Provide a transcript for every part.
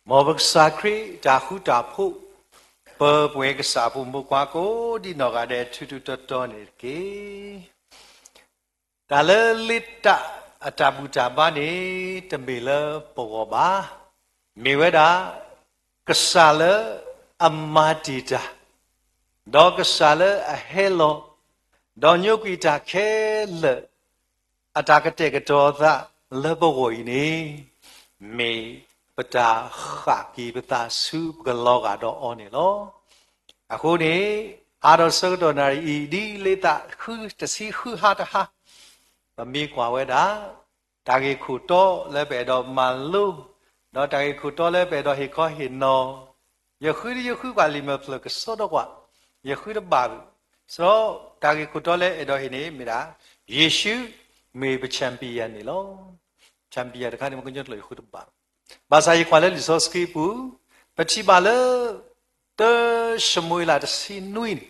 မ်ပကစၢ်ခရံာ်တၢ်ဃူတၢ်ဖိး, ပပှဲၤကစၢ်ဖိမုၣ်ဖိခွါကိးဒံနီၢ်ဂၤဒဲး ထူထူတီတီန့ၣ်တက့ၢ်. တၢ်လၢလ့တၢ်အတၢ်ဘူၣ်တၢ်ဘါန့ၣ် တမ့ၢ်လၢပဂီၢ်ဘၣ်. မ့ၢ်ဝဲဒၣ် ကစၢ်လၢအမၤတ့ၢ်တၢ်, ဒီးကစၢ်လၢအဟဲလီၤ, ဒီးညိကွံာ်တၢ်ခဲလၢာ် အတၢ်ကတဲာ်ကတီၤအသးလၢပဂီၢ်အံၤန့ၣ် မ့ၢ်ပတၢ်ဃၣ်က့ၤပသးဆူပကလီၤဂာ်ဒီးအီၤန့ၣ်လီၤ. အဃိန့ၣ် ဟးဒီးဆၢကတီၢ်နၣ်ရံၣ်အံၤ ဒ်လ့သၣ်ဃုတဆံဃုဟါတဟါ ပမ့ၢ်ကွၢ်ဝဲဒၣ် တၢ်ဂ့ၢ်ခိၣ်တီလၢပအဲၣ်ဒိးမၤလိ, ဒီးတၢ်ဂ့ၢ်ခိၣ်တီလၢပအဲၣ်ဒိးဟ့ၣ်ခီဟ့ၣ်နီၤ, ယဃုယဃုပှၤလံာ်မဲာ်ဖျၢၣ်ကစီဒီကွၢ်, ယဃုတဘၣ်ဘၣ်. စရီ တၢ်ဂ့ၢ်ခိၣ်တီလၢအဲၣ်ဒိးဟ့ၣ်န့ၣ်မ့ၢ်ဒၣ် ယ့ၣ်ၡူးမ့ၢ်ပ champion န့ၣ်လီၤ. champion တခါန့ၣ် မ့ၢ်ကညီကျိာ်ယဃုတဘၣ်ဘၣ်. ဘၣ်ဆၣ်ယကွၢ်လၢလံာ်စီဆှံပူၤ ပထံၣ်ဘၣ်လၢ တၢၡမူၤအ့လးတဆံနွံန့ၣ်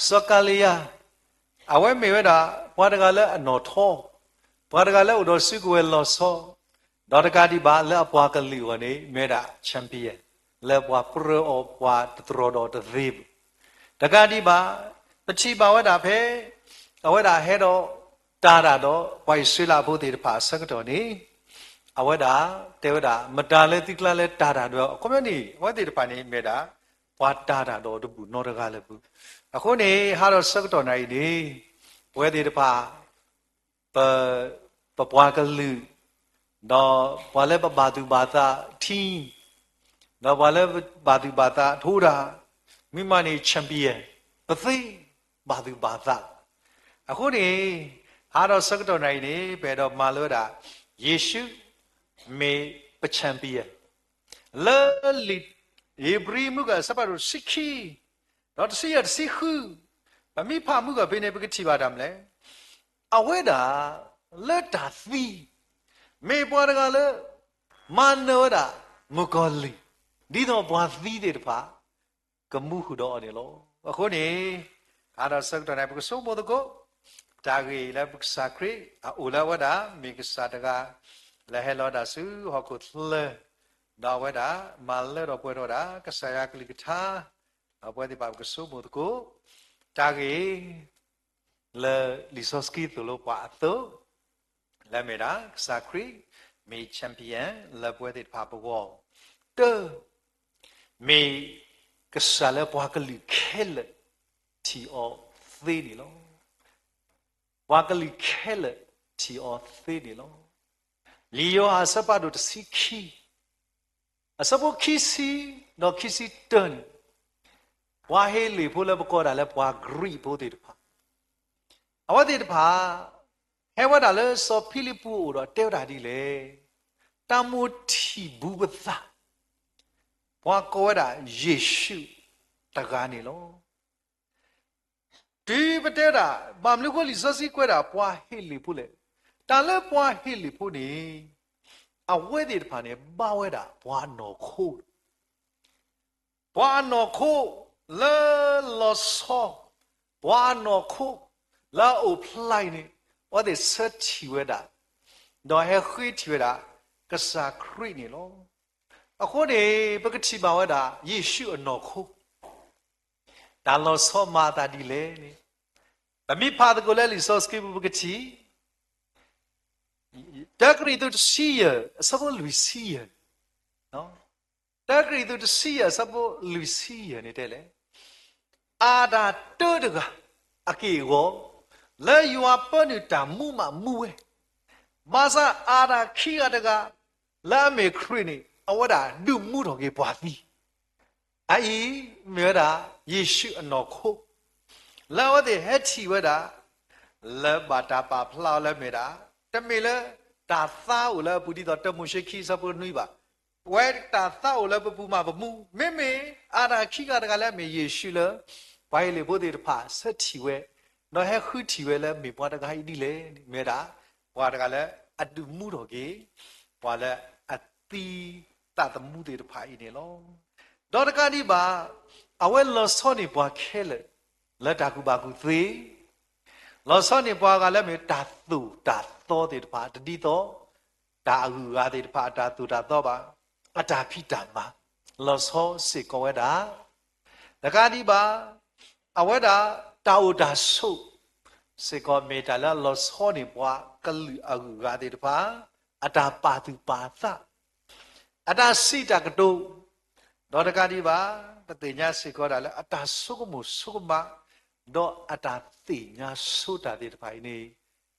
စီၤကၤလံယၤ အဝဲမ့ၢ်ဝဲဒၣ် ပှၤတဂၤလၢအနီၣ်ထီ, ပှၤတဂၤလၢအိၣ်ဒီးစုကဝဲၤလီၤဆီ, ဒီးတကးဒံးဘၣ်လၢအပှၤကလုာ်အဂီၢ်န့ၣ် မ့ၢ်ဝဲဒၣ် champion လၢပှၤပြၢအီၤ ပှၤတတြီဒီးတသ့ဘၣ်. တကးဒံးဘၣ် ပထံၣ်ဘၣ်ဝဲဒၣ်ဖဲ အဝဲဒၣ်ဟဲဒီးတၢ်တၢ်ဒီး ပှၤအံၣ်စရ့လးဖိသ့ၣ်တဖၣ်အဆၢကတီၢ်န့ၣ် အဝဲဒၣ်တဲဝဲဒၣ် မတၤလၢသုကျါလၢတၢ်တၢ်ဒီး အခီပညီန့ၣ် အဝဲသ့ၣ်တဖၣ်န့ၣ် မ့ၢ်ဝဲဒၣ် ပှၤတၢ်တၢ်ဒီးတဘူၣ်နီတဂၤလၢၤဘၣ်. အဃိန့ၣ် ဟးဒီးဆၢကတီၢ်နၣ်ရံၣ်န့ၣ် ပဝဲသ့ၣ်တဖၣ် ပ ပပှၤကလုာ် ဒီးပှၤလၢပဘၣ်သူၣ်ဘၣ်သး team ဒီးပှၤလၢပဘၣ်သူၣ်ဘၣ်သးထိးတၢ် မ့ၢ်မးန့ၣ် champion ပသ့ဘၣ်သူၣ်ဘၣ်သး. အဃိန့ၣ် ဟးဒီးဆၢကတီၢ်နၣ်ရံၣ်န့ၣ် ပအဲၣ်ဒိးမၤလိဝဲဒၣ် ယ့ၣ်ၡူးမ့ၢ်ပ champion လၢလံာ်ဧ့ၤဘြံၤမုၢ်ကၢၢ်အဆၢဖးဒိၣ်တဆံခံ ဒီးတဆံယဲၢ်တဆံဃု ပမ့ၢ်ဖးမုၢ်ကၢၢ်ဖဲန့ၣ် ပကထံၣ်ဘၣ်တၢ်မနုၤလဲၣ်. အဝဲဒၣ် လၢတၢ်သံ မ့ၢ်ပှၤတဂၤလၢ မၤနၢၤဝဲဒၣ် မုၣ်ကီၤလံၢ် ဒ်သိးပှၤသံသ့ၣ်တဖၣ် ကမူဃုာ်ဒီးအီၤန့ၣ်လီၤ. အဃိန့ၣ် ဟးဒီးဆၢကတီၢ်န့ၣ် ပကဆိကမိၣ်သကိး တၢ်ဂ့ၢ်လၢပကစၢ်ခရံာ် အအိၣ်လၢအဝဲဒၣ် မ့ၢ်ကစၢ်တဂၤ လၢဟဲလီၤဒၣ်ဆူဟီၣ်ခိၣ်ချၢ ဒီးအဝဲဒၣ် မၤလၢထီၣ်ပှဲၤထီၣ်ဝဲဒၣ် ကစၢ်ယွၤကလုၢ်ကထါ ဒီးပဝဲသ့ၣ်တဖၣ်ပကဆိကမိၣ်သကိး တၢ်ဂ့ၢ် လၢလံာ်စီဆှံသိၣ်လိပှၤအသိး လၢမ့ၢ်ဒၣ် ကစၢ်ခရံာ် မ့ၢ် champion လၢပဝဲသ့ၣ်တဖၣ်ပဂီၢ်, တၢ, မ့ၢ်ကစၢ်လၢပှၤကလုာ်ခဲလၢာ် ထံၣ်အီၤသ့န့ၣ်လီၤ. ပှၤကလုာ်ခဲလၢာ် ထံၣ်အီၤသ့န့ၣ်လီၤ. လံာ်ယိၤဟၣ်အဆၢဖးဒိၣ်တဆံခံ အဆၢဖိခံဆံ ဒီးခံဆံတၢန့ၣ်, ပှၤဟ့းလ့ၣ်ဖိလၢပကိးဒၣ်လၢပှၤကရံးဖိသ့ၣ်တဖၣ်, အဝဲသ့ၣ်တဖၣ် ဟဲဝဲဒၣ်လၢစီၤဖံလံးပူၤအအိၣ်ဒီးတဲဝဲဒၣ်ဒ်လဲၣ်, တၢ်မိၣ်ထံၣ်ဘူးပသး ပှၤကိးဝဲဒၣ်ယ့ၣ်ၡူးတဂၤန့ၣ်လီၤ. တုၤပတဲဒၣ် ဘၣ်မနုၤဃိလံာ်စီဆှံကွဲးဒၣ်ပှၤဟ့းလ့ၣ်ဖိလဲၣ်, တၢ်လၢပှၤဟ့းလ့ၣ်ဖိန့ၣ် အဝဲသ့ၣ်တဖၣ်န့ၣ် ဘၣ်ဝဲဒၣ်ပှၤအနီၢ်ခိ ပှၤအနီၢ်ခိလၢလီၤဆီ, ပှၤအနီၢ်ခိလၢအအိၣ်ဖျါအံၤန့ၣ် အဝဲသ့ၣ်ဆၢထံၣ်ဝဲဒၣ်, ဒီးဟဲဃ့ထံၣ်ဝဲဒၣ် ကစၢ်ခရံာ်န့ၣ်လီၤ. အဃိန့ၣ် ပကထံၣ်ဘၣ်ဝဲဒၣ် ယ့ၣ်ၡူးအနီၢ်ခိ တၢ်လီၤဆီမၤအသးဒ်လဲၣ်န့ၣ်, ပမ့ၢ်ဖးသကိးလၢလံာ်စီဆှံပူၤ ပကထံၣ် တၢကရံၣ်သူးတဆံယဲၢ် အဆၢဖိလွံၢ်ဆံယဲၢ်, တၢကရံၣ်သူးတဆံယဲၢ် အဆၢဖိလွံၢ်ဆံယဲၢ်န့ၣ်တဲလဲၣ်, အၤဒၣ်တၢတဂၤအက့ၢ်အဂီၤ လၢယွၤပၢနုာ်တၢ်မူဘၣ်မူဝဲ, ဘၣ်ဆၣ်အၤဒၣ်ခံဂၤတဂၤ လၢအမ့ၢ်ခရံာ်န့ၣ် အဝဲဒၣ်ဒုးမူထီၣ်က့ၤပှၤသံ အအံၤမ့ၢ်ဝဲဒၣ် ယ့ၣ်ၡူးအနီၢ်ခိ လၢအဝဲသ့ၣ်ဟဲထံၣ်ဝဲဒၣ် လၢဘၣ်တၢ်ပာ်ဖျါအီၤလၢမ့ၢ်ဒၣ် တမ့ၢ်လၢတၢ်သါအိၣ်လၢအပူၤဒ်သိး တၢမိၤၡ့ခံအဆၢဖိနွံဘၣ်. ပဝဲတၢ်သါအိၣ်လၢပပူၤမးပမူ, မ့မ့ၢ်အၤဒၣ်ခံဂၤတဂၤလၢအမ့ၢ်ယ့ၣ်ၡူးလၢ ပှၤဟ့းလ့ၣ်ဖိသ့ၣ်တဖၣ်ဆၢထံၣ်ဝဲ, ဒီးဟဲဃုထံၣ်ဝဲလၢမ့ၢ်ပှၤတဂၤအံၤဒ်လဲၣ်န့ၣ် မ့ၢ်ဝဲဒၣ် ပှၤတဂၤလၢအဒုးမူထီၣ်က့ၤ ပှၤလၢအသံသးသမူသ့ၣ်တဖၣ်အံၤန့ၣ်လီၤ. ဒီးတကးဒံးဘၣ် အဝဲလီၤဆီန့ၢ်ပှၤခဲလၢာ် လၢတၢ်ကူၣ်ဘၣ်ကူၣ်သ့, လီၤဆီန့ၢ်ပှၤဂၤလၢမ့ၢ်တၢ်သိၣ်တၢ်သီသ့ၣ်တဖၣ် တဒ်သိး တၢ်အဂုၤအဂၤသ့ၣ်တဖၣ်အတၢ်သိၣ်တၢ်သီဘၣ်. အတၢ်ဖံးတၢ်မၤ လီၤဆီစ့ၢ်ကီးဝဲဒၣ် တကးဒံးဘၣ် အဝဲဒၣ်တၢ်အိၣ်တၢ်ဆိး စ့ၢ်ကီးမ့ၢ်တၢ်လၢအလီၤဆီန့ၢ်ပှၤကလုာ်အဂုၤအဂၤသ့ၣ်တဖၣ် အတၢ်ပာ်သူၣ်ပာ်သး အတၢ်စံးတၢ်ကတိၤ ဒီးတကးဒံးဘၣ် ပသ့ၣ်ညါစ့ၢ်ကီးဒၣ်လၢ အတၢ်ဆိကမိၣ်ဆိကမး ဒီးအတၢ်သ့ၣ်ညါဆိတၢ်သ့ၣ်တဖၣ်အံၤန့ၣ်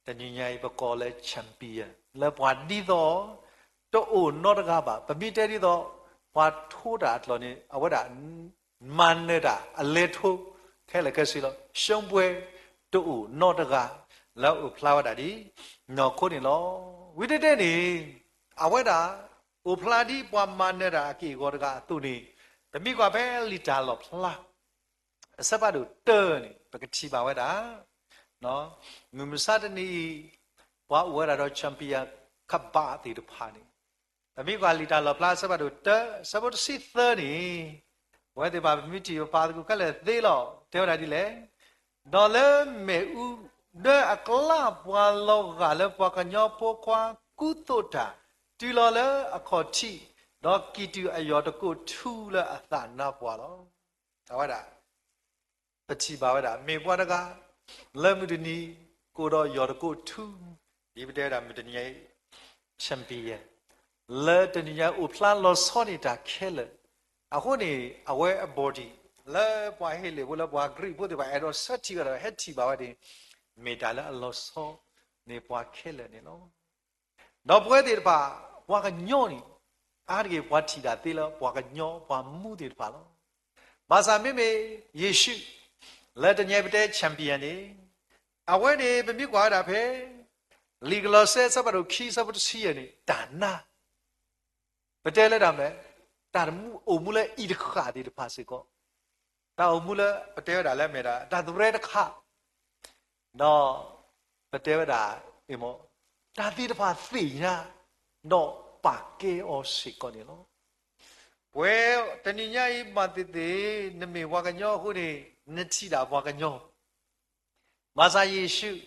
တနံၤညါအံၤပကိးလၢ champion လၢပှၤဒ်သိး တအိၣ်နီတဂၤဘၣ်. ပမ့ၢ်တဲဒ်သိး ပှၤထိတၢ်အကျိၤန့ၣ် အဝဲဒၣ် မၤနၢၤတၢ်အလဲၤထိ ခဲလၢာ်ခဲဆ့လီၤ. ရှုံးပွဲ တအိၣ်နီတဂၤ လၢအအိၣ်ဖျါဝဲဒၣ်ဒ် နီၢ်ခိန့ၣ်လီၤ. ဝံၤတ့ၢ်တ့ၢ်န့ၣ် အဝဲဒၣ် အိၣ်ဖျါဒ်ပှၤမၤနၢၤတၢ်အက့ၢ်အဂီၤတဂၤအသိးန့ၣ် ပမ့ၢ်ကွၢ်ဖဲလံာ်တၢ်လီၣ်ဖျါ အဆၢဖးဒိၣ်တၢန့ၣ် ပကထံၣ်ဘၣ်ဝဲဒၣ် မုၢ်မဆါတနံၤအံၤ ပှၤအိၣ်ဝဲဒၣ်ဒီး champion ကဘးသ့ၣ်တဖၣ်န့ၣ် ပမ့ၢ်ကွၢ်လံာ်တၢ်လီၣ်ဖျါ အဆၢဖးဒိၣ်တၢ အဆၢဖိတဆံသၢန့ၣ် အဝဲသ့ၣ်တဖၣ် ပမ့ၢ်ထံၣ်ပပာ်သကိးခဲလၢာ်သ့လီၤ. တဲဝဲဒၣ်ဒ်လဲၣ်, ဒီးလၢမ့ၣ်အူ ဒၢအကျါပှၤလီၤဂာ်လၢပှၤကညီဖိခွါကူသိးတၢ် တုၤလီၤလၢအခီၣ်ထံး, ဒီးကံၢ်တူာ်အယီၢ်တကိးထူလၢအသးနါပှၢ်လီၤ. အဝဲဒၣ် ပထံၣ်ဘၣ်ဝဲဒၣ် မ့ၢ်ပှၤတဂၤ လၢမုၢ်တနံၤ ကအိၣ်ဒီးယီၢ်တကိးထူ, ဒ်ပတဲဝဲဒၣ်မုၢ်တနံၤညါအံၤ champion လၢတနံၤညါအံၤအိၣ်ဖျါလီၤဆီန့ၢ်တၢ်ခဲလၢာ်, အဃိန့ၣ် အဝဲအ body လၢပှၤဟ့လ့ၣ်ဖိ လၢပှၤကရံၣ်ဖိသ့ၣ်တဖၣ် အဲၣ်ဒိးဆၢထံၣ်ဝဲဒီး ဟဲထံၣ်ဘၣ်ဝဲန့ၣ် မ့ၢ်တၢ်လၢအလီၤဆီန့ၢ်ပှၤခဲလၢာ်န့ၣ်လီၤ. ဒီးပဝဲသ့ၣ်တဖၣ် ပှၤကညီန့ၣ် အါတက့ၢ်ပှၤထံၣ်တၢ်သ့လၢပှၤကညီပှၤမူသ့ၣ်တဖၣ်လီၤ. ဘၣ်ဆၣ်မ့မ့ၢ်ယ့ၣ်ၡူး လၢတနံၤညါပတဲ champion န့ၣ် အဝဲန့ၣ် ပမ့ၢ်ကွၢ်ဝဲဒၣ်ဖဲ လံာ်ကလီးစဲ အဆၢဖးဒိၣ်ခံ အဆၢဖိတဆံယဲၢ်န့ၣ် တၢ်နါ ပတဲလၢတၢ်မနုၤလဲၣ်, တၢ်အိၣ်မူလၢအံၤတဃၣ်သ့ၣ်တဖၣ်စ့ၢ်ကီး, တၢ်အိၣ်မူလၢပတဲဝဲဒၣ်လၢမ့ၢ်ဒၣ် တၢ်သရဲတခါ, ဒီး ပတဲဝဲဒၣ် တၢ်သ့ၣ်တဖၣ်သ့ၣ်ညါ ဒီးပာ်ကဲအီၤစ့ၢ်ကီးန့ၣ်လီၤ. ပဝဲတနံၤညါအံၤ ဘၣ်သ့ၣ်သ့ၣ် နမ့ၢ်ပှၤကညီအဃိန့ၣ် နထံၣ်ဒၣ်ပှၤကညီ ဘၣ်ဆၣ်ယ့ၣ်ၡူး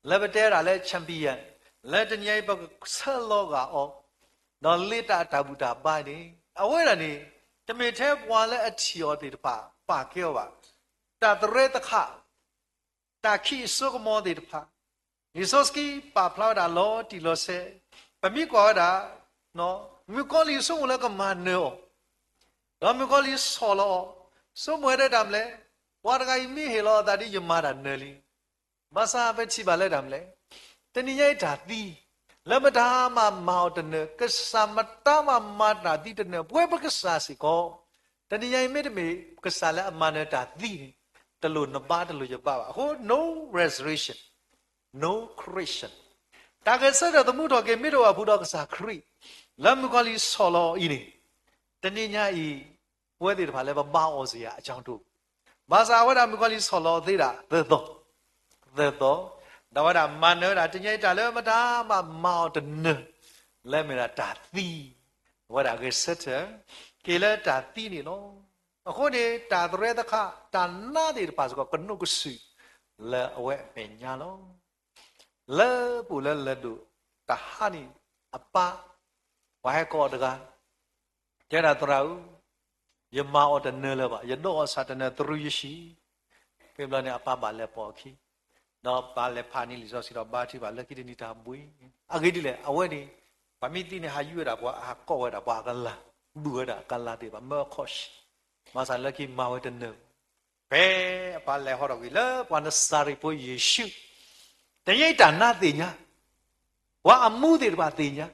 လၢပတဲဝဲဒၣ်လၢ champion လၢတနံၤအံၤ ပကဆၢလီၤဂာ်အီၤ, ဒီးလ့တၢ်အတၢ်ဘူၣ်တၢ်ဘါန့ၣ် အဝဲဒၣ်န့ၣ် တမ့ၢ်ထဲပှၤလၢအထံၣ်အီၤသ့ၣ်တဖၣ် ပာ်ကဲအီၤဘၣ်. တၢ်သရဲတခါ, တၢ်ခံးအစိကမီၤသ့ၣ်တဖၣ်, လံာ်စီဆှံပာ်ဖျါဝဲဒၣ်လီၤတံၢ်လီၤဆဲး, ပမ့ၢ်ကွၢ်ဝဲဒၣ် မုၣ်ကီၤလံၢ်ဆိကမိၣ်လၢကမၤနၢၤအီၤ ဒီးမုၣ်ကီၤလံၢ်ဆီၣ်လီၤအီၤ, ဆိကမိၣ်ဝဲဒၣ်တၢ်မနုၤလဲၣ်, ပှၤတဂၤအံၤမ့ၢ်ဟ့ၣ်လီၤအသးဒီး ယမၤတၢ်နၢၤလံ. ဘၣ်ဆၣ်ပထံၣ်ဘၣ်လၢတၢ်မနုၤလဲၣ်, တနံၤညါအံၤတၢ်သံ, လၢမတၤမးမၤအီၤတနၢၤ, ကစၢ်မတၤမးမၤတၢ်သံတနၢၤ, ပဝဲပကစၢ်စ့ၢ်ကီး, တနံၤညါအံၤမ့တမ့ၢ် ကစၢ်လၢအမၤနၢၤတၢ်သံန့ၣ်, တလိၣ်နဘါတလိၣ်ယဘါဘၣ်. အဃိ no resurrection, no Christian. တၢ်ဂဲၤဆၢထၢၣ်သမူထီၣ်က့ၤ မ့ၢ်တအိၣ်အပူၤဒီးကစၢ်ခရံာ် လၢမုၣ်ကီၤလံၢ်ဆီၣ်လီၤအီၤအံၤန့ၣ်, တနံၤညါအံၤ ပဝဲသ့ၣ်တဖၣ်လၢပဘါအီၤစ့ၢ်ဧါ အကၠီတအိၣ်. ဘၣ်ဆၣ်အဝဲဒၣ်မုၣ်ကီၤလံၢ်ဆီၣ်လီၤသ့ဒၣ် သၢသီ, သၢသီ, ဒီးဝဲဒၣ်မၤနၢၤဝဲဒၣ် တနံၤညါအံၤတၢ်လၢမတၤမးမၤအီၤတနၢၤ, လၢမ့ၢ်ဒၣ်တၢ်သံ, အဝဲဒၣ်ဂဲၤဆၢထၢၣ် က့ၤလၢတၢ်သံန့ၣ်လီၤ. အဃိန့ၣ် တၢ်သရဲတခါ တၢ်နါသ့ၣ်တဖၣ်စ့ၢ်ကီး ကနိးကစုာ် လၢအဝဲအမဲာ်ညါလီၤ. လၢပအိၣ်လၢလၢၢ်ဒိၣ်တဟါန့ၣ် အပၢ်, ပှၤဟဲကိးအီၤတဂၤ, တဲဒၣ်သရၣ်ဧၢ, ယမၤအီၤတနၢၤလၢၤဘၣ်, ယဒိးအီၤဆၣ်တနၢၤတရူးယဆံ, ဖဲဘျီန့ၣ် အပၢ်ဘၣ်လဲၤပိာ်အခံ, ဒီးပၢ်လဲၤဖးန့ၢ်လံာ်စီဆှံဒီးဘါထုကဖၣ်လၢခံတနံၤတၢ်ဘှံး, အဂ့ၢ်ဒ်လဲၣ်, အဝဲန့ၣ် ပှၤမ့ၢ်သံန့ၣ် ဟးယုၢ်ဝဲဒၣ်ပှၤ, ဟးကိးဝဲဒၣ်ပှၤအကလၤ, ဘုၣ်ဝဲဒၣ်အကလၤသ့ၣ်တဖၣ် မၢအခီၣ်ဆံ, ဘၣ်ဆၣ်လၢခံမၤဝဲတနၢၤ ဖဲအပၢ်လဲၤဟီထီၣ်ကွံာ်လၢပှၤနစၤရ့းဖိယ့ၣ်ၡူး, တနံၤညါအံၤတၢ်နါသ့ၣ်ညါ, ပှၤအမူသ့ၣ်တဖၣ်သ့ၣ်ညါ,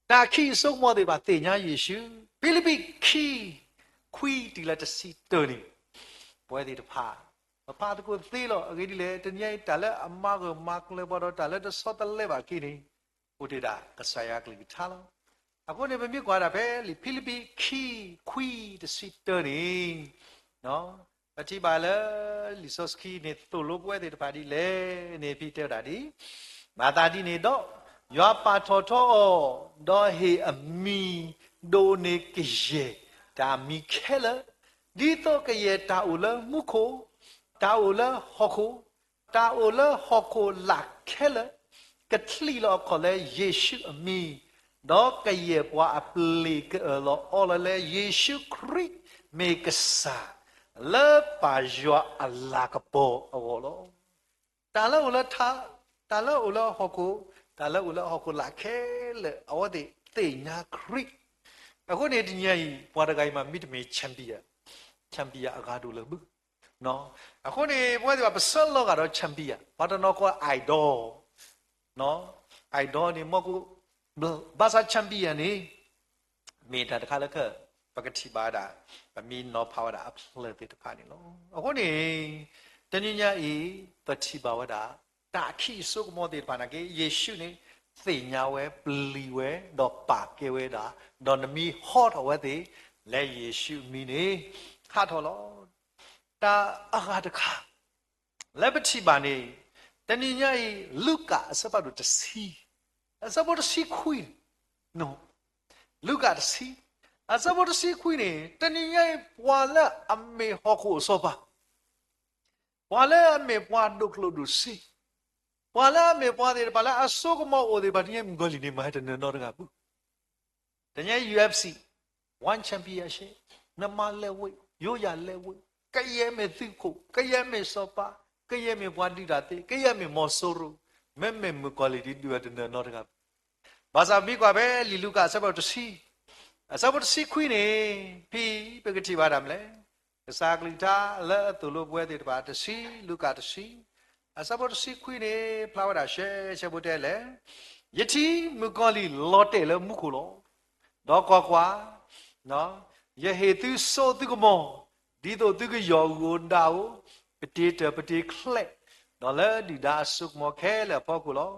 တၢ်ခံးအစိကမီၤသ့ၣ်တဖၣ်သ့ၣ်ညါယ့ၣ်ၡူး, ဖံလံးပံးခံ, ခွံတုၤလၢတဆံတၢန့ၣ်, ပဝဲသ့ၣ်တဖၣ်, ပဖးသကိးသ့လီၤ. အဂ့ၢ်ဒ်လဲၣ်, တနံၤညါအံၤတၢ်လၢအမၤဂၢၢ်မၤကျၢၤပှၤဒီးတၢ်လၢတဆီတလဲဘၣ်က့ၤန့ၣ်, အိၣ်တ့ၢ်ဒၣ်ကစၢ်ယွၤကလုၢ်ကထါလီၤ. အဃိန့ၣ် ပမ့ၢ်ကွၢ်ဒၣ်ဖဲလံာ်ဖံလံးပံးခံ, ခွံ, တဆံတၢန့ၣ်, ပထံၣ်ဘၣ်လၢ လံာ်စီဆှံန့ၣ်သိၣ်လိပဝဲသ့ၣ်တဖၣ်ဒ်လဲၣ်န့ၣ် ဖဲတဲဝဲဒၣ်ဒ်, မၤသးဒ်န့ၣ်ဒီး, ယွၤပာ်ထီၣ်ထီအီၤ, ဒီးဟ့ၣ်အမံၤဒိၣ်န့ၢ်ကယဲၢ်တၢ်မံၤခဲလၢာ်, ဒ်သိးကယဲၢ်တၢ်အိၣ်လၢမူခိၣ်, တၢ်အိၣ်လၢဟီၣ်ခိၣ်, တၢ်အိၣ်လၢဟီၣ်ခိၣ်လာ်ခဲလၢာ်, ကချံးလီၤအခီၣ်လၢယ့ၣ်ၡူးအမံၤ, ဒီးကယဲၢ်ပှၤအပျ့ၤကအၢၣ်လီၤအီလီၤလၢယ့ၣ်ၡူးခရံာ်မ့ၢ်ကစၢ် လၢပၢ်ယွၤအလၤကပီၤအဂီၢ်လီၤ. တၢ်လၢအိၣ်လၢထး, တၢ်လၢအိၣ်လၢဟီၣ်ခိၣ်, တၢ်လၢအိၣ်လၢဟီၣ်ခိၣ်လာ်ခဲလၢာ် အဝဲသ့ၣ်သ့ၣ်ညါခရံာ်. အဃိန့ၣ်တနံၤအံၤ ပှၤတဂၤအံၤမ့ၢ်တမ့ၢ် champion, champion အဂၤဒိၣ်လၢၤဘၣ်. အဃိန့ၣ် ပဝဲသ့ၣ်တဖၣ်ပဆၢလီၤဂာ်ဒီး champion ပှၤတနီၤကိး idol, idol န့ၣ် မ့ၢ်ကိး ဘၣ်ဆၣ် champion န့ၣ် မ့ၢ်တၢ်တခါလၢ ပကထံၣ်ဘၣ်ဝဲဒၣ် ပမ့ၢ်နီၤဖးဝဲဒၣ်အဖျၢၣ်သ့ၣ်တဖၣ်န့ၣ်လီၤ. အဃိန့ၣ် တနံၤညါအံၤ ပထံၣ်ဘၣ်ဝဲဒၣ် တၢ်အခံးအစိကမီၤသ့ၣ်တဖၣ်နာ်က့ ယ့ၣ်ၡူးန့ၣ် သ့ၣ်ညါဝဲ ပျံၤဝဲ ဒီးပာ်ကဲဝဲဒၣ်, ဒီးနမ့ၢ်ဟီထီၣ်ဝဲသ့ၣ် လၢယ့ၣ်ၡူးအမံၤန့ၣ် ဟးထီၣ်လီၤ. တၢ်အဂၤတခါ လၢပထံၣ်ဘၣ်န့ၣ် တနံၤညါအံၤ လူၤကၣ်အဆၢဖးဒိၣ်တဆံ, အဆၢဖိတဆံခွံ, လူၤကၣ်တဆံ, အဆၢဖိတဆံခွံန့ၣ် တနံၤညါအံၤ ပှၤလၢအမ့ၢ်ဟီၣ်ခိၣ်အစီၤပၤ, ပှၤလၢအမ့ၢ်ပှၤဒိၣ်ကျိၣ်ဒိၣ်စ့, ပှၤလၢအမ့ၢ်ပှၤသ့ၣ်တဖၣ်လၢအစိကမီၤအိၣ်သ့ၣ်တဖၣ် တနံၤညါအံၤ မုၣ်ကီၤလံၢ်န့ၣ် မၤဟဲတနၢၤနီတဂၤဘၣ်. တနံၤညါအံၤ ယူအ့ၣ်အ့ဖ်စံၣ်, One Championship, နမၤလဲၤဝ့ၢ်, ယိယၤလဲၤဝ့ၢ်, ကယဲၢ်မ့ၢ်သုးခိၣ်, ကယဲၢ်မ့ၢ်စီၤပၤ, ကယဲၢ်မ့ၢ်ပှၤဒုးတၢ်သ့, ကယဲၢ်မ့ၢ်မီၤစိရိၤ, မ့မ့ၢ်မုၣ်ကီၤလံၢ်ဒုး ဒုးဝဲတနၢၤနီတဂၤဘၣ်. ဘၣ်ဆၣ်မ့ၢ်ကွၢ်ဖဲလံာ်လူၤကၣ်အဆၢဖးဒိၣ်တဆံ, အဆၢဖိတဆံခွံန့ၣ် ဖဲပကထံၣ်ဘၣ်တၢ်မနုၤလဲၣ်, ကစၢ်အကလုၢ်ကထါလၢအသိၣ်လိပဝဲသ့ၣ်တဖၣ်တဆံ, လူၤကၣ်တဆံ, အဆၢဖိတဆံခွံန့ၣ် ဖျါဝဲဒၣ်ရှဲရှဲဖိတဲလဲၣ်, ယထံၣ်မုၣ်ကီၤလံၢ်လီၤတဲာ်လၢမူခိၣ်လီၤ. ဒီးကွၢ်ကွၢ်, ယဟ့ၣ်သုစိသုကမီၤ, ဒ်သိးသုကယီၢ်ဂုၢ်ဧိၤဒၣ်ဧိၤ, ပတ့ၤတၢၢ်ပတ့ၤချဲး, ဒီးလၢဒုၣ်ဒါအစိကမီၤခဲလၢာ်အဖီခိၣ်လီၤ.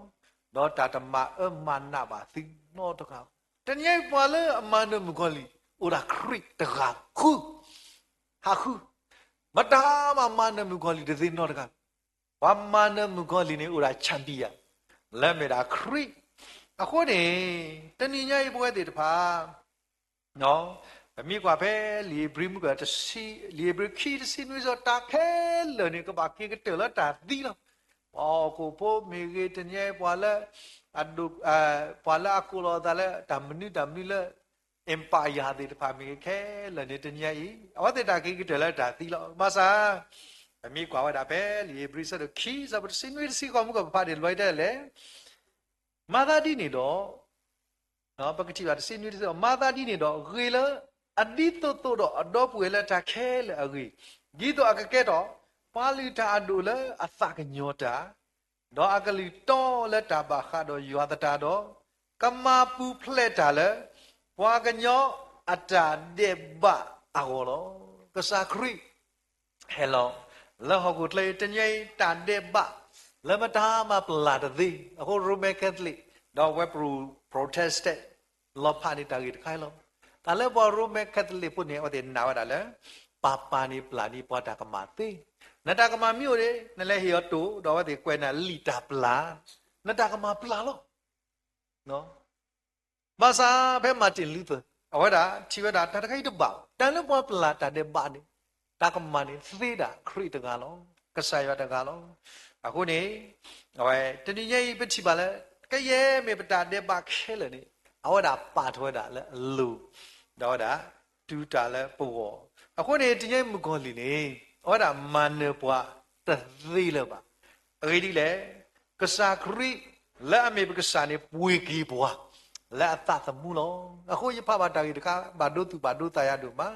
ဒီးတၢ်တမၤအၢမၤနးဘၣ်သုနီတဂၤ. တနံၤညါအံၤပှၤလၢအမၤနၢၤမုၣ်ကီၤလံၢ် အိၣ်ဒၣ်ခရံာ်တဂၤဃု, ဟးဃု, မတၤမၤမၤနၢၤမုၣ်ကီၤလံၢ်တသ့နီတဂၤ. ပှၤမၤနၢၤမုၣ်ကီၤလံၢ်န့ၣ် အိၣ်ဒၣ် champion, လၢမ့ၢ်ဒၣ်ခရံာ်. အဃိန့ၣ် တနံၤညါအံၤပဝဲသ့ၣ်တဖၣ် ပမ့ၢ်ကွၢ်ဖဲလံာ်ဧ့ၤဘြံၤ လံာ်ဧ့ၤဘြံၤခံ တဆံနွံဆၢ တၢ်ခဲလၢာ်န့ၣ် ကဘၣ်က့ၤကတၢၢ်လၢတၢ်သံလီၤ. ပှၤဟီၣ်ခိၣ်ဖိမ့ၢ်ဂ့ၤ တနံၤညါအံၤပှၤလၢ ပှၤလၢအကိးလီၤအသးလၢတၢ်မနုၤတၢ်မနုၤလၢ empire သ့ၣ်တဖၣ်မ့ၢ်ဂ့ၤခဲလၢာ်န့ၣ် တနံၤညါအံၤ အဝဲသ့ၣ်တၢ်က့ၤကတၢၢ်လၢတၢ်သံလီၤ. ဘၣ်ဆၣ် ပမ့ၢ်ကွၢ်ဝဲဒၣ်ဖဲလံာ်ဧ့ၤဘြံၤ ဆၢဒိၣ်ခံ ဆၢဖိတဆံနွံ တဆံဃိး မုၢ်ကပၤဖးန့ၣ် လီၤတဲလဲၣ် မၤသးဒ်န့ၣ်ဒီး ပကထံၣ်ဘၣ်တဆံနွံ တဆံဃိး, မၤသးဒ်န့ၣ်ဒီး ဂ့ၤလၢအဒ်သိးသိးဒီးအဒီပုၢ်ဝဲၢ်လၢတၢ်ခဲလၢာ်အဂ့ၢ်, ဒ်သိးအကကဲထီၣ် ပှၤလုၢ်တၢ်အဒိၣ်လၢအသးကညီၤတၢ်, ဒီးအကလုၢ်တီလၢတၢ်ဘၣ်ဃးဒီးယွၤသတးဒီး, ကမၤပူၤဖျဲးတၢ်လၢ ပှၤကညီအတၢ်ဒဲးဘးအဂီၢ်လီၤ. ကစၢ်ခရံာ် ဟဲလီၤ လၢဟီၣ်ခိၣ်ချၢအံၤ တနံၤအံၤ တၢ်ဒဲးဘး လၢမတၤမၤပျၢ်တသ့. အဃိ Roman Catholic ဒီးအဝဲ Pro-, Protestant လီၤဖးန့ၣ်တၢ်ဂ့ၢ်တခါအံၤလီၤ. တၢ်လၢပှၤ Roman Catholic ဖိန့ၣ် အဝဲသ့ၣ်နာ်ဝဲဒၣ်လၢ ပၢ်ပၢ်န့ၣ်ပျၢ်န့ၢ်ပှၤတၢ်ကမၣ်သ့. နတၢ်ကမၣ်မ့ၢ်အိၣ်န့ၣ် နလဲၤဟ့ၣ်အီၤတိၢ် ဒီးအဝဲသ့ၣ်ကွဲးနၤလံာ်တၢ်ပျၢ်, နတၢ်ကမၣ်ပျၢ်လီၤ. ဘၣ်ဆၣ်ဖဲ Martin Luther အဝဲဒၣ်ထံၣ်ဝဲဒၣ် တၢ်တခါအံၤတဘၣ်, တၢ်လၢပှၤပျၢ်တၢ်ဒဲးဘးန့ၣ် တၢ်ကမၣ်န့ၣ် သ့ဒၣ်ခရံာ်တဂၤလီၤ, ကစၢ်ယွၤတဂၤလီၤ. အဃိန့ၣ် အဝဲတနံၤညါအံၤ ပထံၣ်ဘၣ်လၢ ကယဲၢ်မ့ၢ်ပတၢ်ဒဲးဘးခဲလၢာ်န့ၣ် အဝဲဒၣ်ပာ်ထီၣ်ဝဲဒၣ်လၢအလိၤ, ဒီးအဝဲဒၣ်တူၢ်တၢ်လၢပဂီၢ်. အဃိန့ၣ် တနံၤညါအံၤမုၣ်ကီၤလံၢ်န့ၣ် အဝဲဒၣ်မၤနၢၤပှၤတသ့လၢၤဘၣ်. အဂ့ၢ်ဒ်လဲၣ်, ကစၢ်ခရံာ် လၢအမ့ၢ်ပကစၢ်န့ၣ် ပှ့ၤက့ၤပှၤ လၢအသးသမူလီၤ. အဃိယဖးဘၣ်တၢ်ဂ့ၢ်တခါ ဘၣ်ဒိသူၣ်ဘၣ်ဒိသးယၤဒိၣ်မး.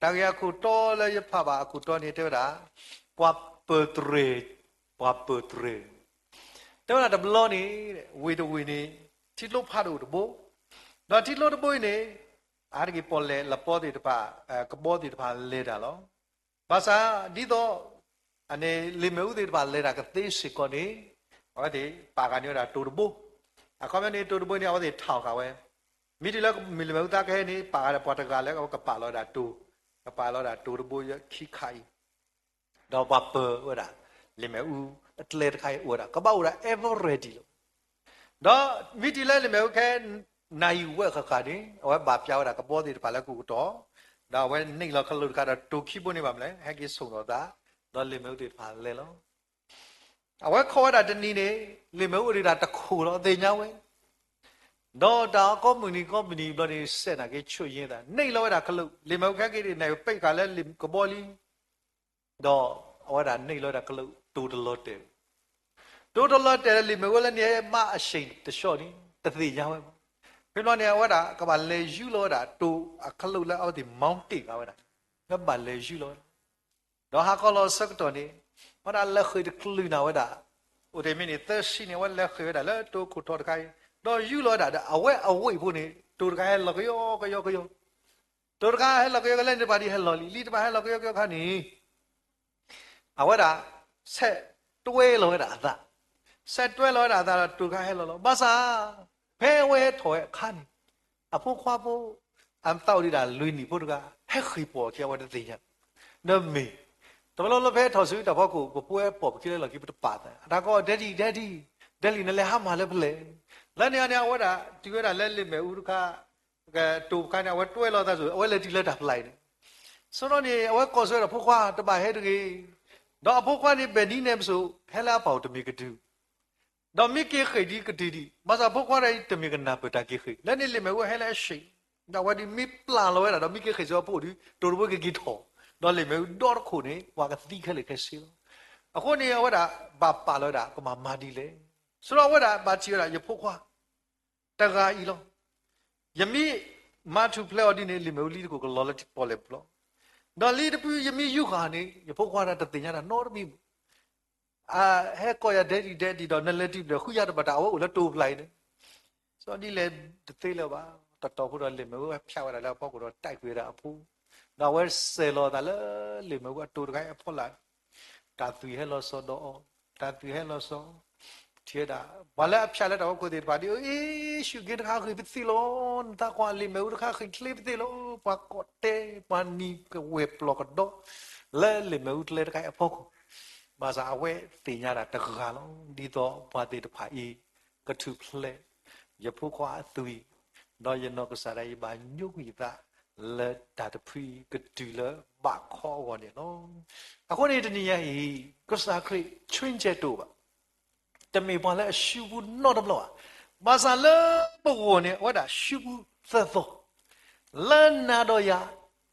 တၢ်ဂ့ၢ်အခိၣ်တီလၢယဖးဘၣ်အခိၣ်တီန့ၣ် တဲဝဲဒၣ် ပှၤပၢၤတြဲၤ, ပှၤပၢၤတြဲၤ, တဲဝဲဒၣ်တဘျီန့ၣ် ဝ့ၢ်တဝ့ၢ်န့ၣ် ထံကျိဖးဒိၣ်တဘိ, ဒီးထံကျိတဘိအံၤန့ၣ် အါတက့ၢ်ပီၣ်လဲၣ်လပီသ့ၣ်တဖၣ်, ကဘီသ့ၣ်တဖၣ်လဲၤတၢ်လီၤ. ဘၣ်ဆၣ်ဒ်သိး အန့ၣ် လ့ၣ်မ့ၣ်အူသ့ၣ်တဖၣ်လဲၤတၢ်ကသ့စ့ၢ်ကီးန့ၣ် အဝဲသ့ၣ်ပာ်ဃာ်န့ၢ်ဝဲဒၣ်တိၤတဘိ. အခီပညီန့ၣ် တိၤတဘိန့ၣ် အဝဲသ့ၣ်ထးဃာ်ဝဲ, မ့ၢ်တုၤလၢမုၢ်လ့ၣ်မ့ၣ်အူသါကဟဲန့ၣ် ပာ်ဃာ်ဒီးပှၤတဂၤလၢအဝဲကပာ်လီၤဝဲဒၣ်တိၤ, ကပာ်လီၤဝဲဒၣ်တိၤတဘိခံခါအံၤ ဒီးပှၤပၢၤဝဲဒၣ် လ့ၣ်မ့ၣ်အူအကျဲတခါအံၤအိၣ်ဝဲဒၣ် ကဘၣ်အိၣ်ဒၣ် every ready လီၤ. ဒီးမ့ၢ်တုၤလၢလ့ၣ်မ့ၣ်အူခဲ နၣ်ရံၣ်ဝဲဃၣ်ဃၣ်န့ၣ် အဝဲဘၣ်ပျၢ်ဝဲဒၣ်ကဘီသ့ၣ်တဖၣ်လၢကအိၣ်ကတီၢ်, ဒီးအဝဲနံၣ်လီၤခလိာ်တခါဒီးတိၤခံဘိန့ၣ်ဘၣ်မနုၤလဲၣ် ဟဲက့ၤဆိၣ်လီၤသး, ဒီးလ့ၣ်မ့ၣ်အူသ့ၣ်တဖၣ်လဲၤလီၤ. အဝဲခိးဝဲဒၣ်တနံၤန့ၣ် လ့ၣ်မ့ၣ်အူအိၣ်ဒံးဒၣ်တခိၣ်လီၤ သ့ၣ်ညါဝဲ ဒီးတၢ်ကိးမုၢ်နံၤကိးမုၢ်နံၤဘျီန့ၣ် စဲးနာ်က့ဆိၣ်ယ့သး န့ၢ်လီၤဝဲဒၣ်ကလူး, လံာ်မ့ၣ်အူခဲက့ၤန့ၣ် နပ့းဃာ်လၢကဘီလံ, ဒီးအဝဲဒၣ်န့ၢ်လီၤဝဲဒၣ်ကလူး တိၤတလီၤတဲာ်, တိၤတလီၤတဲာ်လၢလံာ်မ့ၣ်အူလၢန့ၣ် မးအဆ့ၣ်တဆှီန့ၣ် တသ့ၣ်ညါဝဲဘၣ်. ဖဲဘျီန့ၣ် အဝဲဒၣ်ကဘၣ်လဲၤယူၢ်လီၤဝဲဒၣ်တိၤအကလူးလၢအဝဲသ့ၣ် မီတ့ၢ်ဂၤဝဲဒၣ်, လၢဘၣ်လဲၤယူၢ်လီၤဝဲဒၣ် ဒီးဟးခီလီၤဆၢကတီၢ်န့ၣ် အဝဲဒၣ်လဲၤဃ့ၢ်တချုးနၤဝဲဒၣ်, အိၣ်တ့ၢ်မ့ၢ်န့ၣ် သၢဆံန့ၣ် အဝဲလဲၤဃ့ၢ်ဝဲဒၣ်လၢတိၤခိၣ်ထီတခါအံၤ, ဒီးယူၢ်လီၤဝဲဒၣ်ဒီး အဝဲအဝ့ၢ်ဖိန့ၣ် တိၤတခါဟဲလီၤကယီကယီကယီ, တိၤတခါဟဲလီၤကယီကယီလၢန့ၣ်တဖၣ်ဒ်ဟဲလီၤလံ, လံာ်တဖၣ်ဟဲလီၤကယီကယီအခါန့ၣ် အဝဲဒၣ် ဆဲးတွဲလီၤဝဲဒၣ်အသး, ဆဲးတွဲလီၤဝဲဒၣ်အသးဒီးတိၤတခါဟဲလီၤလီၤ. ဘၣ်ဆၣ် ဖဲအဝဲဟဲထီၣ်ဝဲအခါန့ၣ် အဖိခွါဖိ အသးအိၣ်ဒံးဒၣ်လွံၢ်နံၣ်ဖိတဂၤ ဟဲဃ့ၢ်ပိာ်အခံအဝဲတသ့ၣ်ညါ, ဒီးမ့ၢ် တဘျီလၢဖဲထီၣ်ဆူတၢ်ဖီခိၣ် ပပှဲၤပိာ်ပခံလၢလီၢ်ခံပတပာ်သး အတၢ်ကိး Daddy Daddy Daddy နလဲၤဟးမၤလၢဖဲလဲၣ်, လၢန့ၣ်န့ၣ် အဝဲဒၣ်တုၤဝဲဒၣ်လၢလံာ်မ့ၣ်အူတခါ တိၤတခါန့ၣ် အဝဲတွဲလီၤသးစိၤ အဝဲလဲၤတုၤလၢတၢ်ဖျါအံၤန့ၣ်, ဆိဒီးန့ၣ် အဝဲကိးဆၢဝဲဒၣ်ဖိခွါ တဘၣ်ဟဲတဂ့ၤ, ဒီးအဖိခွါန့ၣ် ဘဲၣ်နံနဲၣ်ပစိၤ ဟဲလၢအပၢ်အိၣ်တမ့ၢ်ကတုၤ ဒီးမ့ၢ်က့ၤဃ့ၢ်ဒ်ကတုၤဒံး ဘၣ်ဆၣ်ဖိခွါတဂၤအံၤ တမ့ၢ်ကနၢ်ပၢၢ်တၢ်က့ၤဃ့ၢ် လၢန့ၣ်လံာ်မ့ၣ်အူဟဲလၢအဆ့ၣ်, ဒီးအဝဲဒၣ်မ့ၢ်ပျၢ်လီၤဝဲဒၣ်ဒီး မ့ၢ်က့ၤဃ့ၢ်ဆူအဖိဒုး တိၤတဘိက့ၤက့ၤထီၣ်, ဒီးလံာ်မ့ၣ်အူဒီတခိၣ်န့ၣ် ပှၤကသံခဲလၢာ်ခဲဆ့လီၤ. အဃိန့ၣ် အဝဲဒၣ်ဘၣ်ပာ်လီၤဝဲဒၣ် ကမၤမၤဒ်လဲၣ်, ဆိဒီးအဝဲဒၣ်ဘၣ်ထံၣ်ဝဲဒၣ် ယဖိခွါ တဂၤအံၤလီၤ. ယမ့ၢ်မၤထူၣ်ဖျဲးအီၤဒ်န့ၣ် လံာ်မ့ၣ်အူလံတခိၣ်ကလီၤလၢပီၣ်လဲၣ်ပူၤလီၤ. ဒီးလံတပူၤ ယမ့ၢ်ယူၢ်ဃာ်န့ၣ် ယဖိခွါတၢ်တသ့ၣ်ညါတၢ်နီတမံၤဘၣ်. အဟဲကိးယၤ Daddy Daddy ဒီး နလဲၤတုၤဖဲလဲၣ် ဃုယၤတဘၣ်တၢ် အဝဲအိၣ်လၢတိၤဖျါအံၤန့ၣ်, ဆိဒ်လဲၣ်တသ့လၢၤဘၣ်. တတီၤဖိဒီးလံာ်မ့ၣ်အူဖျါဝဲဒၣ်လၢအဖီခိၣ်ဒီး တဲာ်ကွံာ်ဝဲဒၣ်အဖိ, ဒီးအဝဲစဲးလီၤအသးလၢလံာ်မ့ၣ်အူအတိၤတခါအံၤအဖီလာ် တၢ်သွံၣ်ဟဲလီၤစီၤဒီးအီၤ, တၢ်သွံၣ်ဟဲလီၤစီၤ, ထံၣ်ဝဲဒၣ် ပှၤလၢအဖျါလၢတၢ်ဖီခိၣ်သ့ၣ်တဖၣ်ဒ်အံၤ, ရှုၣ်က့တခါဃ့ၢ်ပသ့ၣ်လီၤ, နသးကွၢ်လံာ်မ့ၣ်အူတခါဃ့ၢ်ချ့ပသ့ၣ်လီၤ, ပှၤကိးတဲ, ပှၤနံၤကဝဲၢ်ပျီၢ်ကဒီး လၢလံာ်မ့ၣ်အူကျဲတခါအံၤအဖီခိၣ်, ဘၣ်ဆၣ်အဝဲသ့ၣ်ညါဒၣ်တဂၤလီၤ. ဒ်သိးပှၤသ့ၣ်တဖၣ်အံၤ ကထူၣ်ဖျဲး ယဖိခွါအသွံၣ်, ဒီးယနီၢ်ကစၢ်ဒၣ်အံၤ ဘၣ်ညိကွံာ်သး လၢတၢ်တဖုအံၤကတုၤလၢဘးခီအဂီၢ်န့ၣ်လီၤ. အဃိန့ၣ်တနံၤညါအံၤ ကစၢ်ခရံာ် change တအိၣ်ဘၣ်, တမ့ၢ်ပှၤလၢအရှုံးဘူးနီတဘျီဘၣ်. ဘၣ်ဆၣ်လၢပဂီၢ်န့ၣ် အဝဲဒၣ်ရှုံးဘူးသၢသီ, လၢနၤဒီးယၤ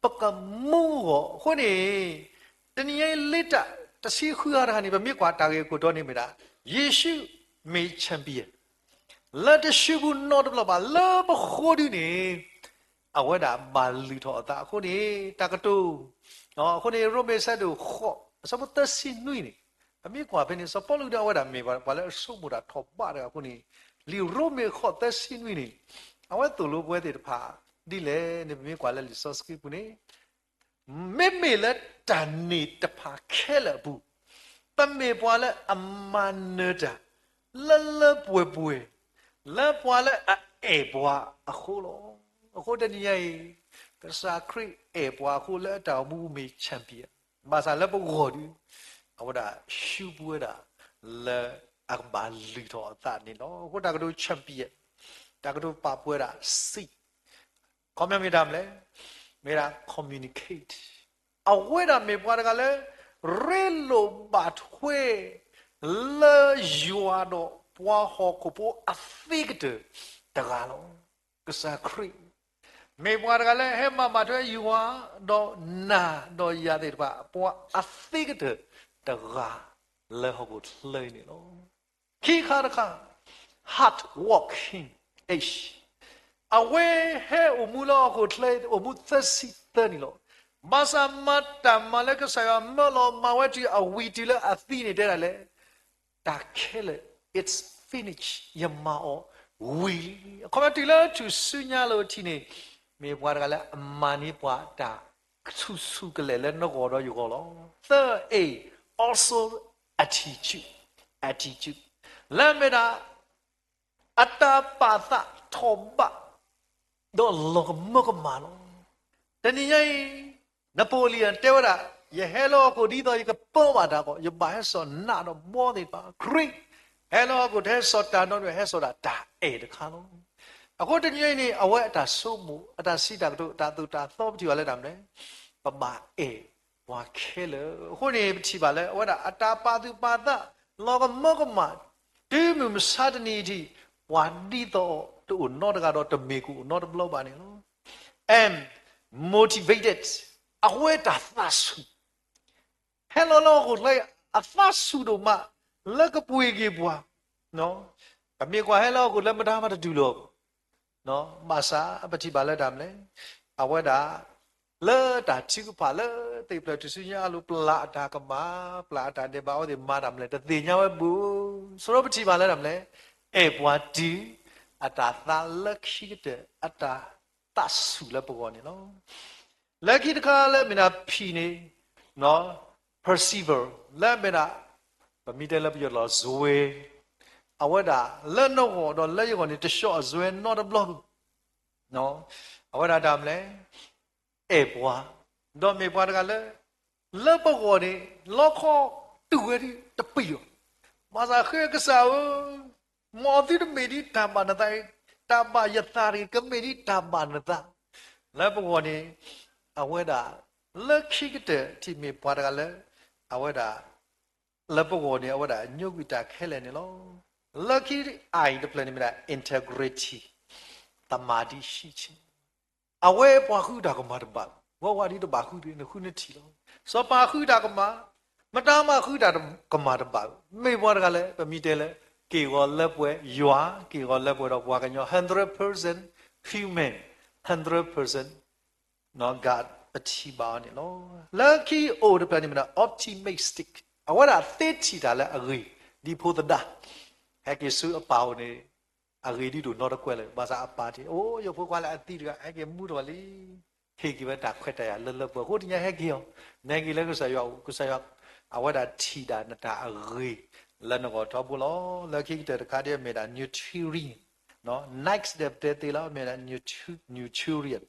ပကမူအဂီၢ်. အဃိန့ၣ် တနံၤညါအံၤလံာ်တၢ်တဆံဃုဂၤတဂၤန့ၣ် ပမ့ၢ်ကွၢ်တၢ်ဂ့ၢ်အခိၣ်တီန့ၣ်မ့ၢ်ဒၣ် ယ့ၣ်ၡူးမ့ၢ် champion လၢတရှုံးဘူးနီတဘျီဘၣ် လၢပဃိဒုန့ၣ် အဝဲဒၣ်ဘၣ်လုၢ်ထီၣ်အသးအဃိန့ၣ် တၢ်ကတိၤ အဃိန့ၣ် ရိမ့ၤဆၢဒိၣ်ဃိး အဆၢဖိသၢဆံနွံန့ၣ် ပမ့ၢ်ကွၢ်ဖဲန့ၣ် စီၤပီလူးဒီးအဝဲဒၣ်မ့ၢ်ပှၤလၢအဆိကမိၣ်တၢ်ထီၣ်ဘးတဂၤအဃိန့ၣ် လံာ်ရိမ့ၤဃိးသၢဆံနွံန့ၣ် အဝဲသိၣ်လိပဝဲသ့ၣ်တဖၣ် ဒ်လဲၣ်န့ၣ် ပမ့ၢ်ကွၢ်လၢလံာ်စီဆှံပူၤန့ၣ် မ့မ့ၢ်လၢတၢ်န့ၢ်တဖၣ်ခဲလၢာ်အပူၤ ပမ့ၢ်ပှၤလၢအမၤနၢၤတၢ် လၢလၢပှဲၤပှဲၤ လၢပှၤလၢအအဲၣ်ပှၤအဃိလီၤ. အဃိတနံၤညါအံၤ ကစၢ်ခရံာ်အဲၣ်ပှၤအဃိလၢအတၢ်အိၣ်မူပူၤမ့ၢ် champion ဘၣ်ဆၣ်လၢပဂီၢ်ဒီး အဝဲဒၣ်ရှုံးပဝဲဒၣ် လၢအကဘၣ်လုၢ်ထီၣ်အသးန့ၣ်လီၤ. အဃိတၢ်ကတိၤ champion တၢ်ကတိၤပာ်ပဝဲဒၣ် စံး ခီပညီမ့ၢ်တၢ်မနုၤလဲၣ်, မ့ၢ်ဒၣ် communicate အဝဲဒၣ်မ့ၢ်ပှၤတဂၤလၢ ရ့လိာ်ဘၣ်ထွဲ လၢယွၤဒီးပှၤဟီၣ်ခိၣ်ဖိအသ့ကတၢၢ်တဂၤလီၤ. ကစၢ်ခရံာ် မ့ၢ်ပှၤတဂၤလၢဟဲမၤဘၣ်ထွဲယွၤ ဒီးနၤဒီးယၤသ့ၣ်တဖၣ် ပှၤအသ့ကတၢၢ်တဂၤ လၢဟီၣ်ခိၣ်ချၢအံၤန့ၣ်လီၤ. ခံခါတခါ hard working age အဝဲဟဲအိၣ်မူလၢဟီၣ်ခိၣ်ချၢ အိၣ်မူသၢဆံသၢနံၣ်လီၤ. ဘၣ်ဆၣ်မၤတၢ်မၤလၢကစၢ်ယွၤမၢလီၤမၤဝဲတုၤအဝံၤတုၤလၢအသံန့ၣ် တဲဒၣ်လဲၣ်, တၢ်ခဲလၢာ် it's finished ယမၤအီၤဝံၤလံ. အခီပညီတုၤလၢထူၣ်စုညါလီၤထံးန့ၣ် မ့ၢ်ပှၤတဂၤလၢအမၤန့ၢ်ပှၤတၢ်ဆူၣ်ဆူၣ်ကလဲာ်လၢနဂီၢ်ဒီးယဂီၢ်လီၤ. သၢ A also attitude, attitude လၢအမ့ၢ်ဒၣ် အတၢ်ပာ်သးထီၣ်ဘး ဒီးလီၤကမၢကမၣ်လီၤ. တနံၤညါအံၤ Napoleon တဲဝဲဒၣ်, ယဟဲလၢဟီၣ်ခိၣ်ဒ်သိးယကပၢဘၣ်တၢ်ကီ, ယဘၣ်ဟဲစိာ်နးဒီးဘီသ့ၣ်တဖၣ်. ခရံာ်ဟဲလၢဟီၣ်ခိၣ် တဟဲစိာ်တၢ်နီတမံၤ, ဟဲစိာ်ဒၣ်တၢ်အဲၣ်တခါလီၤ. အဃိတနံၤညါအံၤန့ၣ် အဝဲအတၢ်ဆိကမိၣ်, အတၢ်စံးတၢ်ကတိၤ, တၢ်သိၣ်တၢ်သီ ပထံၣ်ဘၣ်လၢတၢ်မနုၤလဲၣ်, ပဘၣ်အဲၣ်ပှၤခဲလၢာ်. အဃိန့ၣ် ပထံၣ်ဘၣ်လၢအဝဲဒၣ်အတၢ်ပာ်သူၣ်ပာ်သး လီၤကမၢကမၣ်, တုၤမုၢ်မဆါတနံၤအထံး ပှၤဒ်သိး တအိၣ်နီတဂၤဒီးတမ့ၢ်ကအိၣ်နီတဘျီဘၣ်န့ၣ်လီၤ. And motivated, အဝဲတၢ်သးဆူၣ် ဟဲလီၤလၢဟီၣ်ခိၣ်ချၢ အသးဆူၣ်ဒိၣ်မး လၢကပှ့ၤက့ၤပှၤ, ပမ့ၢ်ကွၢ်ဟဲလၢဟီၣ်ခိၣ်ချၢ မတၤမၤတတုၤလၢၤ ဘၣ်ဆၣ်ပထံၣ်ဘၣ်လၢတၢ်မနုၤလဲၣ်, အဝဲဒၣ် လၢတၢ်ထုကဖၣ်လၢသ့ၣ်ဖျၢၣ်ထူၣ်စုညါအလိၤ ပျၢ်အတၢ်ကမၣ်, ပျၢ်အတၢ်ဒဲးဘးအဝဲသ့ၣ်မၤတၢ်မနုၤလဲၣ် တသ့ၣ်ညါဝဲဘူး, ဆိပထံၣ်ဘၣ်လၢတၢ်မနုၤလဲၣ်, အဲၣ်ပှၤတုၤ အတၢ်သးလၢခံကတၢၢ် အတၢ်သးဆူၣ်လၢပဂီၢ်န့ၣ်လီၤ. လၢခံတခါလၢမ့ၢ်ဒၣ် P န့ၣ် persever လၢမ့ၢ်ဒၣ် ပမ့ၢ်တဲလၢပယီၤလီၤ စွဲ အဝဲဒၣ်လၢနဂီၢ်ဒီးလၢယဂီၢ်န့ၣ် တဆှီအစွဲနီတဘျီဘၣ်. အဝဲဒၣ်တၢ်မနုၤလဲၣ်, အဲၣ်ပှၤ, ဒီးမ့ၢ်ပှၤတဂၤလၢ လၢပဂီၢ်န့ၣ် လီခီတုၤဝဲဒၣ်တပံၤအီၤ, ဘၣ်ဆၣ်ဃ့ကစၢ်ဧၢ, မ်သုတမ့ၢ်ဒ်တၢ်ဘၣ်နသး, တၢ်ဘၣ်ယသးတဂ့ၤ, ကမ့ၢ်ဒ်တၢ်ဘၣ်နသး, လၢပဂီၢ်န့ၣ် အဝဲဒၣ် လၢခံကတၢၢ်ထံၣ်မ့ၢ်ပှၤတဂၤလၢ အဝဲဒၣ် လၢပဂီၢ်န့ၣ် အဝဲဒၣ်ညိကွံာ်တၢ်ခဲလၢာ်န့ၣ်လီၤ. လၢခံ I တဖျၢၣ်န့ၣ်မ့ၢ်ဒၣ် integrity, သမာဓိရှိခြင်း, အဝဲပှၤဃုတၢ်ကမၣ်တဘၣ်, ဝဲဝဲဒ်တဘၣ်ဃုတဂ့ၤ, နဃုနထံၣ်လီၤ. စီၤပၤဃုတၢ်ကမၣ်, မတၤမၤဃုတၢ်ကမၣ်တဘၣ်, မ့ၢ်ပှၤတဂၤလၢ ပမ့ၢ်တဲလၢ က့ၢ်ဂီၤလၢပှဲၤယွၤ, က့ၢ်ဂီၤလၢပှဲၤဒီးပှၤကညီ hundred percent human, hundred percent God ပထံၣ်ဘၣ်အီၤန့ၣ်လီၤ. လၢခံ O တဖျၢၣ်န့ၣ်မ့ၢ်ဒၣ် optimistic, အဝဲဒၣ်သ့ထံၣ်တၢ်လၢအဂ့ၤ, ဒ်ဖိသဒါ ဟဲက့ၤဆူအပၢ်အိၣ်န့ၣ် အဂ့ၤဒ်ဒိၣ်နီတကွဲၢ်လၢၤ, ဘၣ်ဆၣ်အပၢ်ထံၣ် အိၣ် ယဖိခွါလၢအသံတဂၤ ဟဲက့ၤမူထီၣ်လံ, ဟ့ၣ်က့ၤဝဲတၢ်ခွဲးတၢ်ယာ်လၢလၢပှဲၤ, အဃိတနံၤညါဟဲက့ၤအီၤ, နဲက့ၤလၢကစၢ်ယွၤ, ကစၢ်ယွၤ အဝဲဒၣ်ထံၣ်ဒၣ်နတၢ်အဂ့ၤ လၢနဂီၢ်ထီဘိလီၤ. လၢခံကတၢၢ်တခါဒ်မ့ၢ်ဒၣ် nutrient, next ဒဲးပတဲသ့လီၤ, မ့ၢ်ဒၣ် nutrient,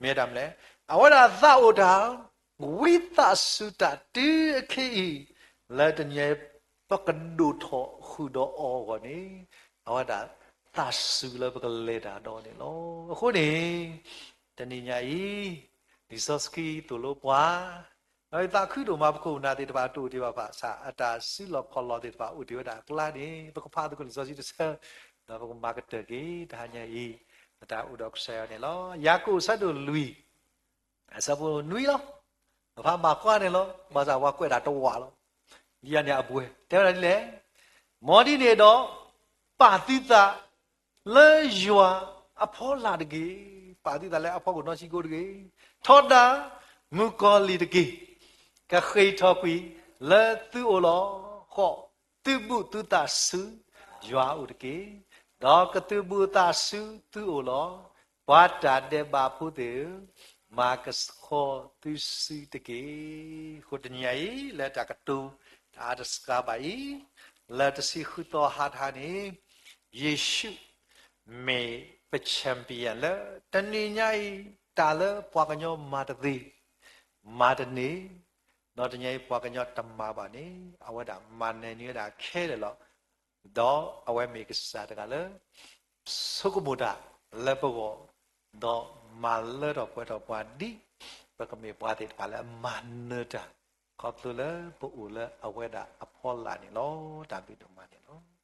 မ့ၢ်တၢ်မနုၤလဲၣ်, အဝဲဒၣ်သးအိၣ်တၢ် ဝံသးစူၤတၢ်တုၤအခံအံၤ, လၢတနံၤညါအံၤ ပကဒိၣ်ထီၣ်ဃုာ်ဒီးအီၤအဂီၢ်န့ၣ်, အဝဲဒၣ်သးစူၤလၢပကလဲၤတၢ်ဒီးန့ၣ်လီၤ. အဃိန့ၣ် တနံၤညါအံၤ လံာ်စီဆှံသိၣ်လိပှၤ, ဒီးယသးခုဒိၣ်မး ပခိၣ်ပနၢ်သ့ၣ်တဖၣ်တအိၣ်တ့ၢ်ဘၣ်ဘၣ်ဆၣ် အတၢ်စုလီၢ်ခီၣ်လီၢ်သ့ၣ်တဖၣ်အိၣ်တ့ၢ်ဝဲဒၣ်အကျါန့ၣ် ပကဖးသကိးလံာ်စီဆှံတဆၢ, ဒီးပကမၤကတၢၢ်က့ၤ တဟါညါအံၤ ပတၢ်အိၣ်ဒီးကစၢ်ယွၤန့ၣ်လီၤ. ယၤကိာ်အဆၢဒိၣ်လွံၢ် အဆၢဖိနွံလီၤ. ပဖးမၤကွၢ်န့ၣ်လီၤ, ဘၣ်ဆၣ်ပှၤကွဲးတၢ်တဝးလီၤ. ဒ်ယၤန့ၣ်အဘှဲၣ် တဲဝဲဒၣ်ဒ်လဲၣ်, မ်ဒ်န့ၣ်ဒီး ပာ်သုသးလၢယွၤအဖီလာ်တက့ၢ်. ပာ်သုသးလၢအဖီခိၣ်နီၣ်ဆံကိတဂ့ၤ. ထီဒါမုၣ်ကီၤလံၢ်တက့ၢ်. ကဃ့ၢ်ထီၣ်ကွံာ်လၢသုအိၣ်လီၤ. ဃိး, သုဘူးသုသးဆူယွၤအအိၣ်တက့ၢ်. ဒီးကသုးဘူးသးဆူသုအိၣ်လီၤ. ပှၤတၢ်ဒဲးဘးဖိသ့ၣ်ဧၢ, မၤကဆှီသုစုတက့ၢ်. အဃိတနံၤညါအံၤ လၢတၢ်ကတိၤ တအါတစှၤဘၣ်အံၤ, လၢတဆံဃုသီဟါတဟါန့ၣ် ယ့ၣ်ၡူးမ့ၢ်ပ champion လၢ တနံၤညါအံၤ တၢ်လၢပှၤကညီမၤတသ့, မၤတန့ၢ်, ဒီးတနံၤညါအံၤပှၤကညီတမၤဘၣ်န့ၣ် အဝဲဒၣ်မၤနၢၤန့ၢ်ဝဲဒၣ်ခဲလၢာ်လီၤ. ဒီးအဝဲမ့ၢ်ကစၢ်တဂၤလၢ ဆိကမိၣ်တၢ်လၢပဂီၢ်, ဒီးမၤလၢထီၣ်ပှဲၤထီၣ်ပှၤဒ် ပကမ့ၢ်ပှၤသ့ၣ်တဖၣ်လၢအမၤနၢၤတၢ် ခီဖျိလၢပအိၣ်လၢအဝဲဒၣ်အဖီလာ်န့ၣ်လီၤ. တၢ်ဘျုးဒိၣ်မးန့ၣ်လီၤ.